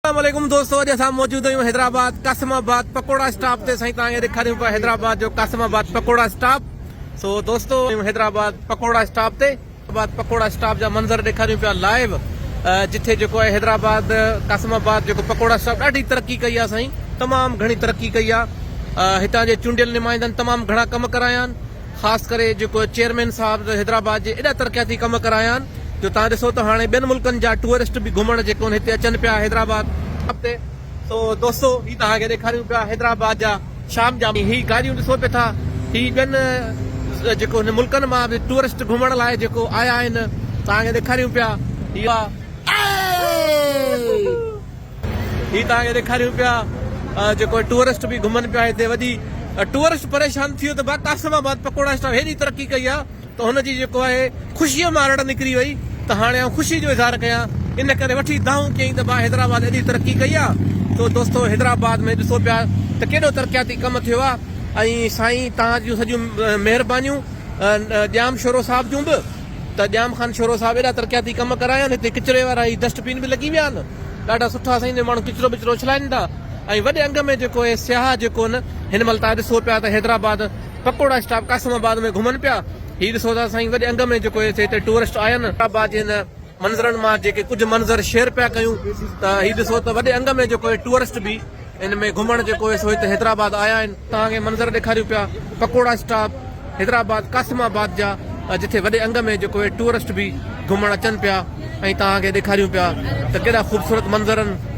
السلام عليڪم دوستو اڄ اسان موجود آهيون حيدرآباد قاسم آباد پڪوڙا اسٽاپ تي سائين توهان کي ڏيکاريون پيا حيدرآباد جو قاسم آباد پڪوڙا اسٽاپ سو دوستو حيدرآباد پڪوڙا اسٽاپ تي آباد پڪوڙا اسٽاپ جا منظر ڏيکاريون پيا لائيو جتي جيڪو آهي حيدرآباد قاسم آباد جيڪو پڪوڙا اسٽاپ ڏاڍي ترقي ڪئي آهي سائين تمام گهڻي ترقي ڪئي آهي هتان جي چونڊيل نمائندن تمام گهڻا ڪم ڪرايا آهن خاص ڪري جيڪو چيئرمين صاحب حيدرآباد جي ايڏا ترقياتي ڪم ڪرايا آهن جو توهان ڏسو ته هاڻي ٻين ملڪن جا ٽوئرسٽ به گهمڻ جيڪو هتي اچن پيا حيدرآباد تي سو دوستو هي توهان کي ڏيکاريون پيا حيدرآباد جا شام جا هي گاڏيون ڏسو پيا ٿا هي ٻين جيڪو هن ملڪن مان به ٽوئرسٽ گهمڻ لاء جيڪو آيا آهن توهان کي ڏيکاريون پيا هي هي توهان کي ڏيکاريون پيا جيڪو ٽوئرسٽ به گهمن پيا هتي وڏي ٽوئرسٽ پريشان ٿي ويو ته با قاسم آباد پڪوڙا اسٽال هيڏي ترقي ڪئي آ ته هن جي جيڪو آهي خوشيء مان رڙ نڪري وئي ته هاڻي آئون خوشي جو اظهار ڪيان ان ڪري وٺي دانهون ڪيائين ته با حيدرآباد ايڏي ترقي ڪئي آ سو دوستو حيدرآباد ۾ ڏسو پيا ته ڪيڏو ترقياتي ڪم ٿيو آ ۽ سائين توهان جون سڄيون مهربانيون ڄام شورو صاحب جون به ته ڄام خان شورو صاحب ايڏا ترقياتي ڪم ڪرايا آهن هتي ڪچري وارا هي ڊسٽ بين به لڳي ويا آهن ڏاڍا سٺا سائين ماڻهو ڪچرو بچرو اڇلائين ٿا ۽ وڏي انگ ۾ جيڪو اهي سياح جيڪو آهن هن مهل تان ڏسو پيا ته حيدرآباد پڪوڙا اسٽاپ قاسم آباد ۾ گهمن پيا هي ڏسو ٿا سائين وڏي انگ ۾ جيڪو هتي ٽوئرسٽ آيا آهن حيدرآباد جي هن منظرن مان جيڪي ڪجهه منظر شيئر پيا ڪيون ته هي ڏسو ته وڏي انگ ۾ جيڪو ٽوئرسٽ به ان ۾ گهمڻ جيڪو سو هتي حيدرآباد آيا آهن. توهان کي منظر ڏيکاريون پيا پڪوڙا اسٽاپ حيدرآباد قاسم آباد جا جتي وڏي انگ ۾ جيڪو ٽوئرسٽ به گهمڻ اچن پيا ۽ توهان کي ڏيکاريون پيا ته ڪيڏا خوبصورت منظر آهن.